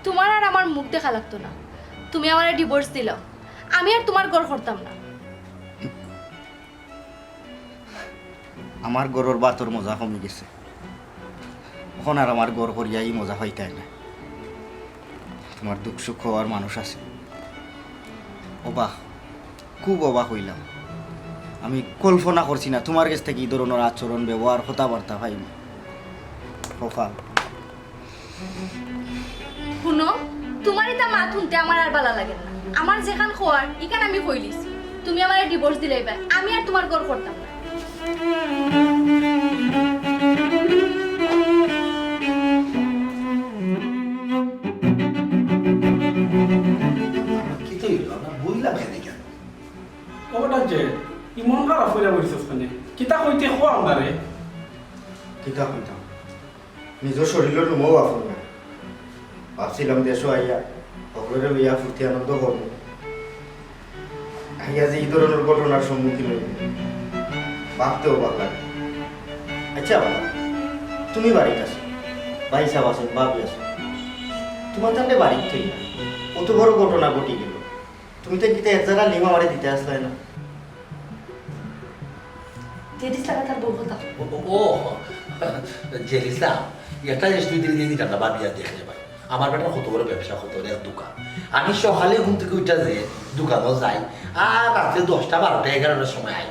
তুমার আর আমার মুখ দেখা লাগতো না, তুমি আমারে ডিভোর্স দিলাও, আমি আর তুমার ঘর করতাম না। আমার ঘরর ভাতর মজা কমি গেছে, অখন আর আমার ঘর করিয়া ই মজা পাইতায় না। তুমার দুঃখ সুখ কওয়ার মানুষ আছে। অবাক, খুব অবাক অইলাম। আমি কল্পনা করছি না তুমার গেছ থাকি ই ধরনর আচরণ, ব্যবহার, কথাবার্তা পাইমু। কপাল। হুনো, তুমার ইতা মাত হুনতে আমার আর ভালা লাগে না। আমার যেখান কওয়ার, ইখান আমি কইলিছি। তুমি আমারে ডিভোর্স দিলাইবায়, আমি আর তুমার ঘর করতাম না। কিতা অইলো? আমরা বইলাম কেনে কেন? ও বেটা যে, ই মন খারাপ অইয়া বইছস কেনে? কিতা কইতে কও আমরারে। কিতা কইতাম? নিজর শরীরর রুমও আপন না। ভাবছিলাম দেশো আইয়া হকলরে লইয়া ফুর্তি আনন্দ করমু। আইয়া যে ই ধরনর ঘটনার সম্মুখীন অইমু, ভাবতেও অবাক লাগে। আইচ্ছা বাবা, তুমি বাড়িত আছো, ভাইসাব আছইন, ভাবি আছইন, তুমার তানরে বাড়িত থইয়া অত বড় ঘটনা ঘটি গেল, তুমি তাইন কিতা এক জাগা লিম আমারে দিতায় আছলায় না? জেরিস লাগা তার বউ কথা। ও, ও, ও, জেরিসা, একটা জিনিস তুই ধীরে ধীরে দিতাম না, ভাবিয়া দেখলে ভাই। আমার বেটার কত বড় ব্যবসা, কত বড় এক দোকান। আমি সকালে ঘুম থাকি উঠিয়া যে দোকানো যাই, আর রাত্রে দশটা, বারোটা, এগারোটার সময় আই।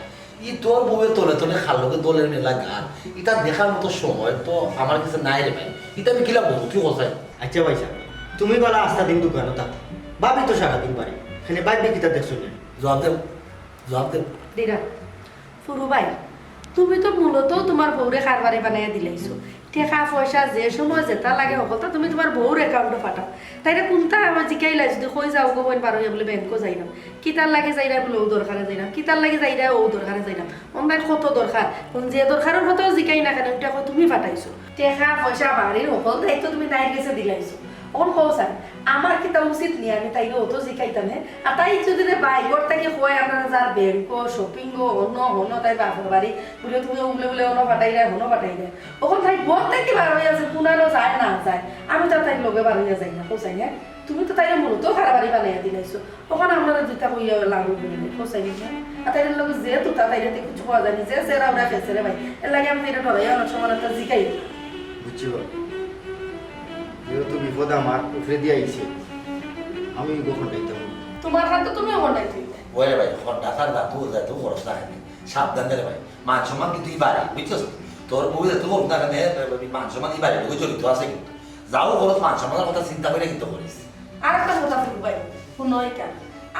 ই তোর বউয়ে তলে তলে কার লগে দলের মেলা গান, ইতা দেখার মতো সময় তো আমার গেছে নাই রে ভাই। ইতা আমি কিলা বলবো, তুই কোথায়? আইচ্ছা ভাইসাব, তুমি বালা আস্তা দিন দোকানো থাকো, ভাবি তো সারাদিন বাড়ি, এখানে ভাবি কিতা দেখছো না? জবাব দেও, জবাব দেও। দিরা, ফুরু ভাই, তুমি তো মূলত তুমার বউরে কারবারি বানাইয়া দিলাইছো। টেকা পয়সা যে সময় যেতা লাগে হকলতা তুমি তুমার বউর অ্যাকাউন্টো পাঠাও। তাইরে কুনতা আমার জিকাইলা যদি কই যাও গো বইন বারো বুলে ব্যাংকো যাইরাম। কিতার লাগি যাইরায় বুলে অউ দরকারে যাইরাম। কিতার লাগি যাইরায় অউ দরকারে যাইরাম। অনলাইন কত দরকার। কুন যে দরকারর কথাও জিকাই না কেনে, অউটা কও তুমি পাঠাইছো। টেকা পয়সা বাড়ির হকল দায়িত্ব তুমি তাইর গেছে দিলাইছো। অখন কও ছাইন, আমার কিতা উচিত নি আমি তাইরে অত জিকাইতাম, হে? আর তাই যদি রে ভাই ঘর থাকি কয় আমরা যার ব্যাংকো, শপিংও, অন্য হনো তাই বাপর বাড়ি, বুলে তুমি অগুলে বুলে অনো পাঠাইরায়, হনো পাঠাইরায়। অখন তাই ঘর থাকি বার অইয়া আছে, কুনানো যায় না যায়, আমি তো আর তাইর লগে বার অইয়া যাই না, কও ছাইন, হে? তুমি তো তাইরে মূলত খারাপ বাড়ি বানাইয়া দিলাইছো। অখন আমরা দুইটা কইয়া লাভ অইবো নি, কও ছাইন, হে? আর তাইর লগে যে তুতা তাইরে তো কিছু কওয়া যায় না, যে সেরা ওরা খেয়েছে রে ভাই। এর লাগি আমি তাইরে ডরাইয়া অনেক সময় একটা জিকাই। বুঝছি বা? যেহেতু বিপদ আমার উপরে দিয়া আইছে, আমি গোপন দায়িত্ব নিব। তোমার হাতে তুমিও মনে রাখবে। ওরে ভাই, হঠাৎ আর রাতু যাইতেও খরচ লাগে না। সাবধান রে ভাই, মান সম্মান কিন্তু ই বাড়ি, বুঝছস? তোর বউ যাতে করুক না কেন, মান সম্মান ই বাড়ির লগে জড়িত আছে কিন্তু। যাও খরচ, মান সম্মানের কথা চিন্তা করে কিন্তু করিস। আর একটা কথা বলবো ভাই, হুনো এটা।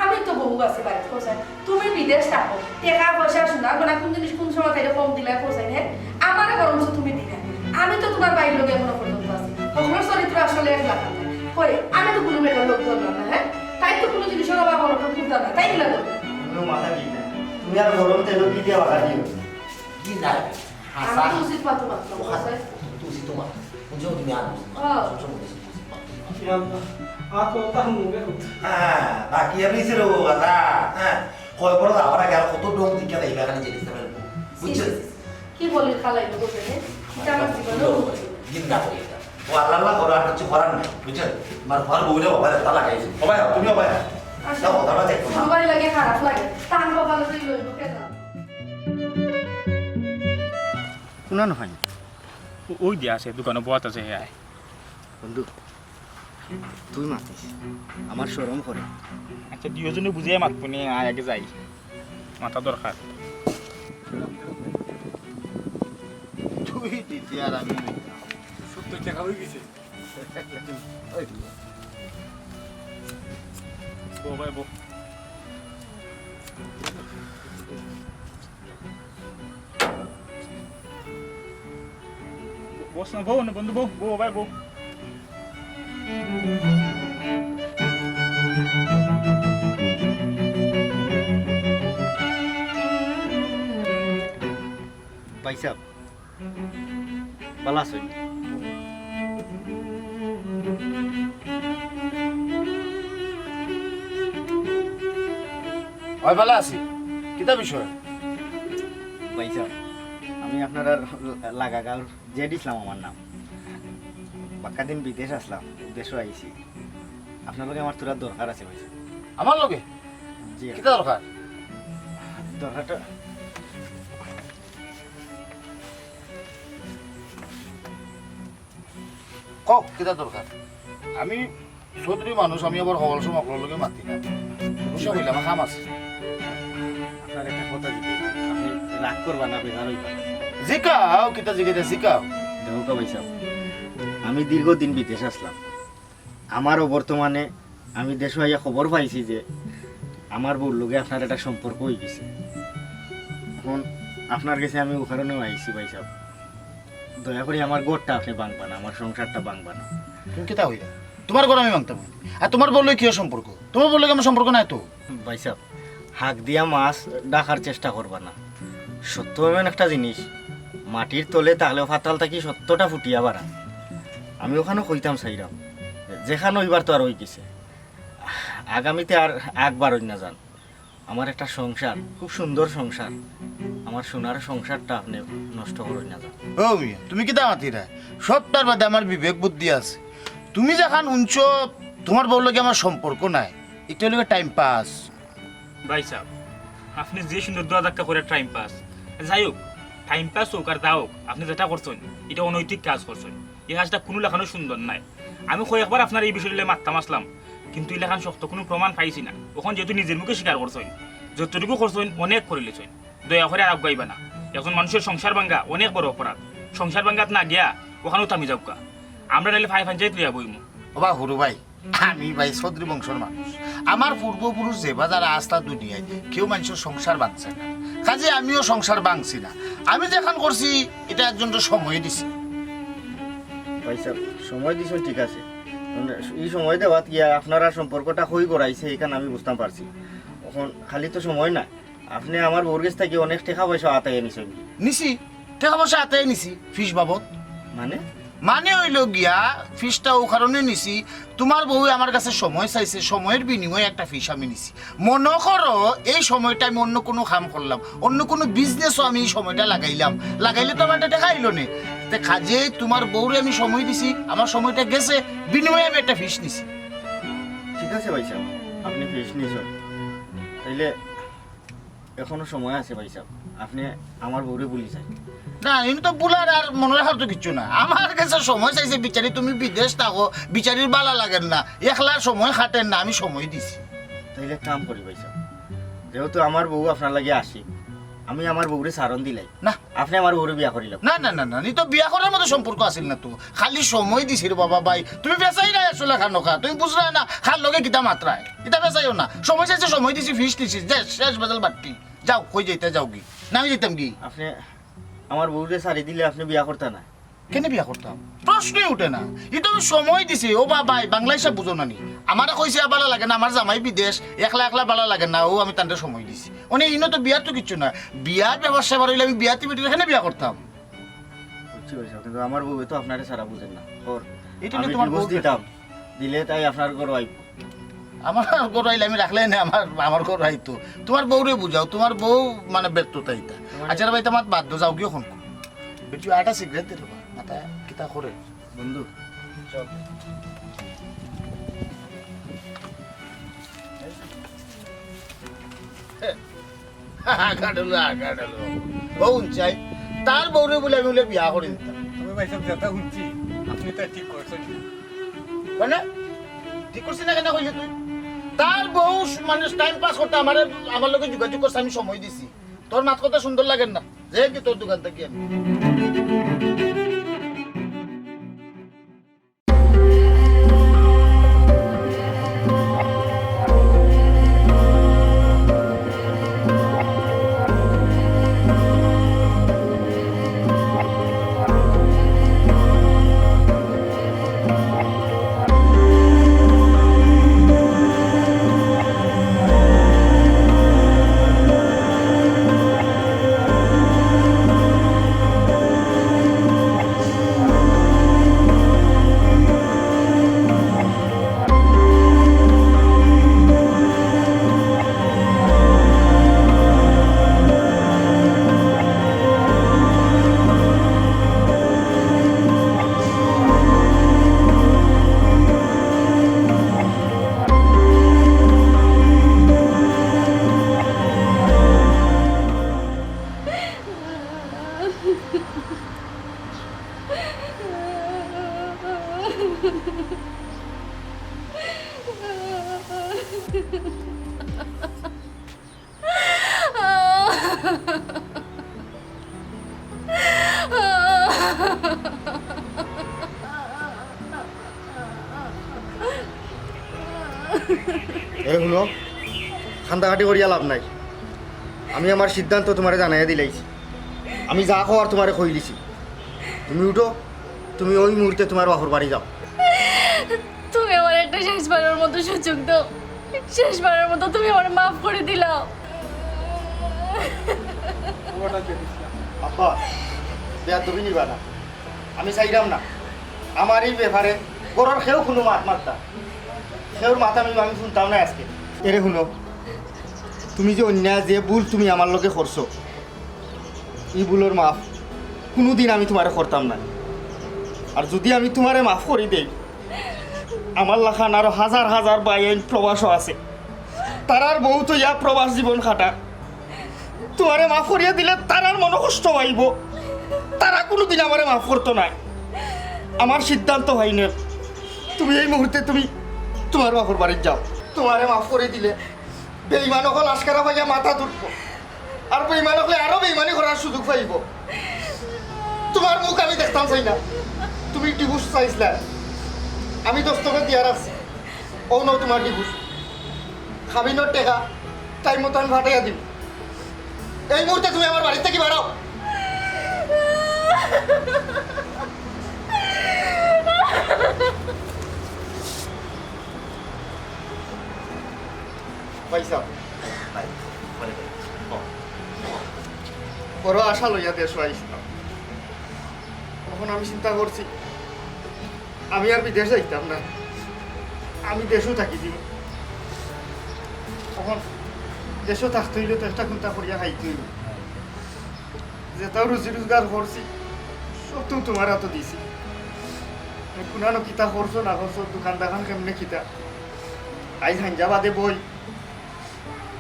আমি তো বউ আছি বাড়িত, কও ছাইন। তুমি বিদেশ থাকো, টেকা পয়সা সোনা গয়না কোন জিনিস কোন সময় তাইরে কম দিলায়, কও ছাইন, হে? আমারে বরঞ্চ তুমি দিলায়। আমি তো তোমার ভাইর লগে এখনো পর্যন্ত আছি। হকলর চরিত্র আসলে এক লাখান না। কই, আমি তো কুনু বেটার লোভ ধরলাম না, হে? তাইর তো কুনু জিনিসর অভাব অনটন বুঝলাম না, তাই দিলা তো? তুমিও মাথা ঠিক না। তুমি আর গরম তেল কি দিয়া বাধা দিও? কি না? আমি তো উচিত মাত্র মাত্র, কও ছাইন। তুমি উচিত তোমার। বুঝো তুমি আর বুঝো না। হ্যাঁ। সব সময় উচিত মাত্র। ইয়া আল্লাহ, আর কত তার মুখে কথা। হ্যাঁ, বাকি আমি ছিল কথা। হ্যাঁ, কয় বড় আবার আগে আর কত ডোম দিকে তাই এখানে জিনিস না বুঝছো? ছি, ছি, ছি। কি বলি খালাই লোক, হে? এটা আমার জীবনে ঘিন্না করি এটা। ও আল্লাহ আল্লাহ করো, আর কিছু করার নাই, বুঝছো? তোমার ঘর বউরে বাবা রে, তালা খাইছে। বাবা, তুমি বাবা। আচ্ছা। যাও, তালা দেখো না। সবাই লাগে খারাপ লাগে। তার বাবা লোকে লইব কেন? কুনানো ভাই? ও-, ওই দিয়া আছে, দোকানো বওয়াত আছে, হে আয়। বন্ধু, তুই মাতিস, আমার শরম করে। আচ্ছা, দুইজনে বুঝিয়া মাতবো নে, আয় আগে যাই, মাতা দরকার। তুই দিতে আর আমি নিতাম। সত্তর টাকা হয়ে গেছে। ওই। বউ ভাই, বউ। বস না, বউ না, বন্ধু, বউ, বউ, ভাই, বউ। ভাই সাহেব, ভালা আছইন? অয়, ভালা আছি। কিতা বিষয়? ভাই সাহেব, আমি আপনারার লাগাগাঁওর জেড ইসলাম আমার নাম। বাক্কা দিন বিদেশ আছলাম, দেশো আইছি। আপনার লগে আমার থুড়া দরকার আছে ভাই সাহেব। আমার লগে? জি। কিতা দরকার? দরকারটা কও, কিতা দরকার? আমি চৌধুরী মানুষ, আমি আবার হকল সময় হকলর লগে মাতি না। অবশ্য কইলে আমার কাম আছে। আপনার একটা কথা জিকাই, আপনি রাগ করবা না, বেজার অইবা না। জিকাও, কিতা জিকাইতা, জিকাও। দেখো ভাই সাহেব, আমি দীর্ঘদিন বিদেশ আছলাম। আমারও বর্তমানে আমি দেশো আইয়া খবর পাইছি যে আমার বউর লগে আপনার একটা সম্পর্ক অই গেছে। এখন আপনার গেছে আমি ও কারণেও আইছি ভাই সাহেব। দয়া করি আমার ঘরটা আপনি ভাঙবা না, আমার সংসারটা ভাঙবা না। তুমি কিতা কইলা? তোমার ঘর আমি ভাঙতাম নি? আর তোমার বউর লগে কিওর সম্পর্ক? তোমার বউর লগে আমার সম্পর্ক নাই তো। ভাই সাহেব, হাক দিয়া মাছ ডাকার চেষ্টা করবা না। সত্য এমন একটা জিনিস, মাটির তলে তাহলেও ফাতাল থাকি সত্যটা ফুটিয়া বারা। আমি ওখানো কইতাম চাইরাম, যেখান অইবার তো আর অই গেছে। আগামীতে আর আকবার অই না যান। আমার একটা সংসার, খুব সুন্দর সংসার, আমার সোনার সংসারটা আপনি নষ্ট করইন না যান। ও মিয়া, তুমি কিতা মাতিরায়? সবটার বাদে আমার বিবেক বুদ্ধি আছে। তুমি যেখান হুনছো তোমার বউর লগে আমার সম্পর্ক নাই, ইটা অইলো টাইম পাস। ভাই সাহেব, আপনি যে সুন্দর দোয়া ধাক্কা করে টাইম পাস, যাই হোক, টাইম পাস হোক আর যা হোক, আপনি যেটা করছেন, এটা অনৈতিক কাজ করছেন। এই কাজটা কুনু লাখানও সুন্দর নায়। আমি কয়েকবার আপনার এই বিষয়টা লইয়া মাততাম আছলাম, কিন্তু ইলাখান শক্ত কুনু প্রমাণ পাইছি না। অখন যেহেতু নিজের মুখে স্বীকার করছইন, যতটুকু করছইন অনেক করিলিছইন, দয়া করে আর আগুয়াইবা না। একজন মানুষের সংসার ভাঙ্গা অনেক বড় অপরাধ। সংসার ভাঙ্গাত না গিয়া অখানউ থামি যাউক্কা। আমরা নাইলে ফাই পঞ্চায়েত লইয়া বইমু। ওবা হুরু ভাই, আমি ভাই চৌধুরী বংশর মানুষ। আমার পূর্বপুরুষ যেবা যারা আছলা দুনিয়াত, কেউ মানষর সংসার ভাংছে না। কাজে আমিও সংসার ভাংছি না। আমি যেখান করছি, ইটা একজনরে সময় দিছি। ভাই সাহেব, সময় দিছইন ঠিক আছে, মানে, ই সময় দেওয়াত গিয়া আপনারার সম্পর্কটা কই গড়াইছে, ইখান আমি বুঝতাম পারছি। অখন খালি তো সময় না, আপনি আমার বউর গেছ থাকি অনেক টেকা পয়সা আতাইয়া নিছইন। নিছি, টেকা পয়সা আতাইয়া নিছি, ফিস বাবদ। মানে? মানে অইলো গিয়া, ফিসটা অউ কারণে নিছি, তুমার বউয়ে আমার কাছে সময় চাইছে, সময়র বিনিময়ে একটা ফিস আমি নিছি। মনো করো, এই সময়টা আমি অন্য কুনু কাম করলাম, অন্য কুনু business-ও আমি এই সময়টা লাগাইলাম, লাগাইলে তো আমার একটা টেকা আইলো নে। তে কাজেই তুমার বউরে আমি সময় দিছি, আমার সময়টা গেছে, বিনিময়ে আমি একটা ফিস নিছি। ঠিক আছে ভাইসাব, আপনে ফিস নিছইন, তাইলে এখনো সময় আছে ভাইসাব, আপনে আমার বউরে ভুলি যাইন। না, ইনো তো ভুলার আর মনো রাখার তো কিচ্ছু না। আমার কাছে সময় চাইছে, বিচারি তুমি বিদেশ থাকো, বিচারির ভালা লাগের না, একলা সময় কাটের না, আমি সময় দিছি। তাইলে এক কাম করি ভাইসাব, যেহেতু আমার বউ আপনার লাগি আশিক, আমি আমার বউরে ছাড়ন দিলাই। না। আপনে আমার বউরে বিয়া করিলাউক। না, না, না, না, ই তো বিয়া করার মতো সম্পর্ক আছিল না তো, খালি সময় দিছি রে বাবা ভাই। তুমি বেজাইরায় আসলে খানোকা, তুমি বুঝরায় না, কার লগে কিতা মাতরায়। ইতা বেজাইও না। সময় চাইছে, সময় দিছি, ফিস দিছি। যে শেষ বেজাল বাট্টি। যাও, কই যাইতায় যাওগি। না আমি যাইতাম গি। আপনে আমার বউরে ছাড়ি দিলে আপনে বিয়া করতা না? কেনে বিয়া করতাম? প্রশ্নই উঠে না। ই তো আমি সময় দিছি। ও বাবাই, বাংলা হিসাব বুঝো না নি? আমারে কইছে, "আর ভালা লাগে না, আমার জামাই বিদেশ, একলা একলা ভালা লাগে না।" অউ আমি তানরে সময় দিছি। অনে ইনো তো বিয়ার তো কিচ্ছু না। বিয়ার ব্যাপার স্যাপার অইলে আমি বিয়াতি বেটির কেনে বিয়া করতাম। বুঝছি ভাইসাব, কিন্তু আমার বউয়ে তো আপনারে ছাড়া বুঝের না। ওর ইটা নিয়া আমি তুমার divorce বউ দিতাম, দিলে তাই আপনার ঘরো আইবো। আমার ঘরো আইলে আমি রাখলে না, আমার, আমার ঘরো আইতো। তুমার বউরে বুঝাও, তুমার বউ মানে ব্যর্থতা ইতা। আচ্ছা রে ভাই, তুমার বাদ দেও, যাওগি অখন। বেটি, আটা সিগারেট দে রে বা, মাথা কিতা করে? বন্ধু, চল। আগাডালো, আগাডালো। বউ চাই, তার বউরে বুলে আমি বুলে বিয়া করি দিতাম। তবে ভাইসাব, যেটা হুনছি, আপনে তাই ঠিক করছইন। মানে? ঠিক করছি না কেনে কইলে তুই? তার বউ মানে time pass করতে আমারে, আমার লগে যোগাযোগ করছে, আমি সময় দিছি। তোর মাত কথা সুন্দর লাগের না, যাইগি তোর দোকান থাকি আমি। এ হুনো, কান্দাকাটি করিয়া লাভ নাই। আমি আমার সিদ্ধান্ত তুমারে জানাইয়া দিলাইছি। আমি যা কওয়ার তুমারে কইলিছি। তুমি উঠো, তুমি অউ মুহূর্তে তুমার বাপর বাড়ি যাও। তুমি আমারে একটা শেষবারের মতো সুযোগ দেও, শেষবারের মতো তুমি আমারে মাফ করি দিলাও। আব্বা, বেয়াদবি নিবা না। আমি চাইরাম না আমার ই ব্যাপারে ঘরর কেউ কুনু মাত মাততা। কেউর মাত আমি, আমি হুনতাম নায় আজকে। এরে হুনো, তুমি যে অন্যায়, যে ভুল তুমি আমার লগে করছো, ই ভুলর মাফ কুনুদিন আমি তুমারে করতাম নায়। আর যুদি আমি তুমারে মাফ করি দেই, আমার লাখান আরো হাজার হাজার ভাইয়াইন প্রবাসো আছে, তারার বউ থইয়া প্রবাস জীবন কাটার। তুমারে মাফ করিয়া দিলে তারার মনো কষ্ট অইবো, তারা কুনুদিন আমারে মাফ করতো নায়। আমার সিদ্ধান্ত ফাইনাল, তুমি এই মুহূর্তে তুমি তুমার বাপর বাড়িত যাও। তুমারে মাফ করি দিলে বেইমান অকল আশকারা পাইয়া মাথাত উঠবো, আর বেইমান অকলে আরো বেইমানি করার সুযোগ পাইবো। তুমার মুখ আমি দেখতাম চাই না। তুমি ডিভোর্স চাইছলায়, আমি দস্তখত দিয়া রাখছি। অউ নেও তুমার ডিভোর্স। কাবিনর টেকা টাইম মতো আমি ফাটাইয়া দিমু। এই মুহূর্তে তুমি আমার বাড়ি থাকি বারও। ভাইসাব, ভাই, বড় আশা লইয়া দেশো আইছলাম। অখন আমি চিন্তা করছি, আমি আর বিদেশ যাইতাম না, আমি দেশো থাকি দিমু। অখন দেশো থাকতে অইলে তো একটা কুন্তা করিয়া খাইতে অইবো। যেতাও রুজি রোজগার করছি, সবতো তুমার আতো দিছি। কুনানো কিতা করছো না করছো, দোকান দাকান কেমনে কিতা, আইজ হাইঞ্জা বাদে বই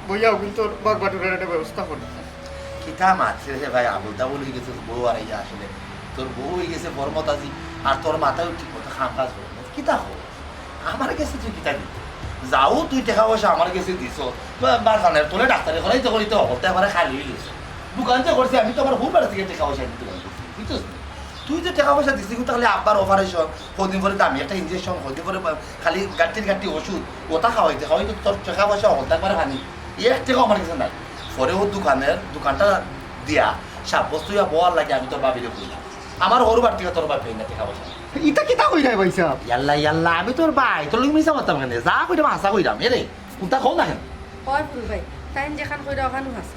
বইয়া অগুইন্তর বাগ বাটুরার একটা ব্যবস্থা করি। কিতা মাতরে রে ভাই, আবুল তাবুল অইগেছে, বউ আর ইয়া আসলে। তোর বউ অইগেছে বরমত আজি, আর তোর মাথায়ও ঠিক মতো কাম কাজ করে না। কিতা খবর? আমার গেছে তুই কিতা দিতে? যাও তুই টেকা পয়সা আমার গেছে দিছ, বা-, বাজানের তলে ডাক্তারি করাইতে করাইতে হকলতা একবারে খালি অইগেছে। দোকান যে করছি আমি তো আমার হুর বাড়ি থাকি টেকা পয়সা আনি দোকান করছি, বুঝছস নি? তুই যে টেকা পয়সা দিছিস, তাইলে আব্বার operation, কদিন পরে দামি একটা injection, কদিন পরে বা-, খালি গাট্টির গাট্টি ওষুধ, ওটা খাওয়াইতে খাওয়াইতে তোর টেকা পয়সা হকলতা একবারে পানি, এক টেকাও আমার গেছে নাই। পরে ও দোকানের, দোকানটা দিয়া সাব্যস্ত অইয়া বওয়ার লাগি আমি তোর ভাবিরে কইলাম, আমার হুর বাড়ি থাকি তোর ভাবি না টেকা পয়সা। ইতা কিতা কইরায় ভাইসাব? ইয়াল্লা, ইয়াল্লা, আমি তোর ভাই, তোর লগে মিছা মাততাম কেনে? যা কইরাম হাছা কইরাম। এরে, কুন্তা কও না কেনে? অয় ফুল ভাই, তাইন যেখান কইরা অখানউ হাছা।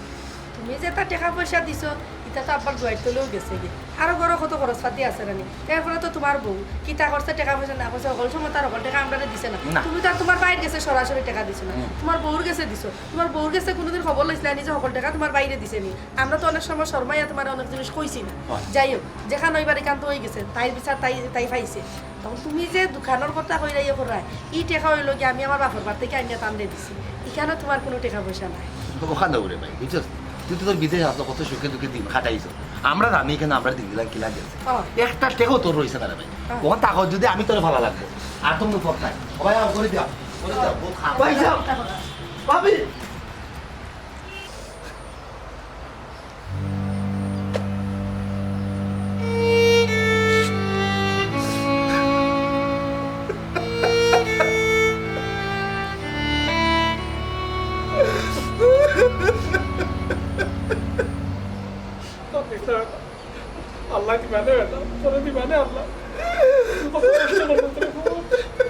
তুমি যেতা টেকা পয়সা দিছো, ইতা তো আব্বার জুয়াইর তলেউ গেছেগি। আরো ঘরো কত খরচ পাতি আছে রে নি। এরপরে তো তুমার বউ কিতা করছে, টেকা পয়সা না করছে, হকল সময় তার হকল টেকা আমরারে দিছে না। না। তুমি তো আর তুমার ভাইর গেছে সরাসরি টেকা দিছো না, হুম। তুমার বউর গেছে দিছো। তুমার বউর গেছে কুনুদিন খবর লইছলায় নি যে হকল টেকা তুমার ভাইরে দিছে নি? আমরা তো অনেক সময় শরমাইয়া তুমারে অনেক জিনিস কইছি না। অয়। যাই হউক, যেখান অইবার ইখান তো অইগেছে, তাইর বিচার তাই, তাই পাইছে। তখন তুমি যে দোকানর কথা কইরায় ইয়ে কররায়, ই টেকা অইলো গিয়া আমি আমার বাপর বাড়ি থাকি আনিয়া তানরে দিছি। ইখানো তুমার কুনু টেকা পয়সা নাই। অখান অউরে ভাই, বুঝছস? তুই তো তোর বিদেশ আছস, কত সুখে দুঃখে দিন কাটাইছস। আমরা জানি ইখানো আমরার দিনগুলা কিলা গেছে। অ। একটা টেকাও তোর রইছে না রে ভাই। অ। অখন থাকস যুদি আমি তোরে ভালা লাগবো। আর তো কুনু পথ নাই। ও ভাই, আও, করি দেও। করি দেও, বউত খারাপ। ভাইসাব, ভাবি। আল্লায় দিবা নে বেটা, তোরে দিবা নে আল্লায়। কত কষ্ট করছো তোরে।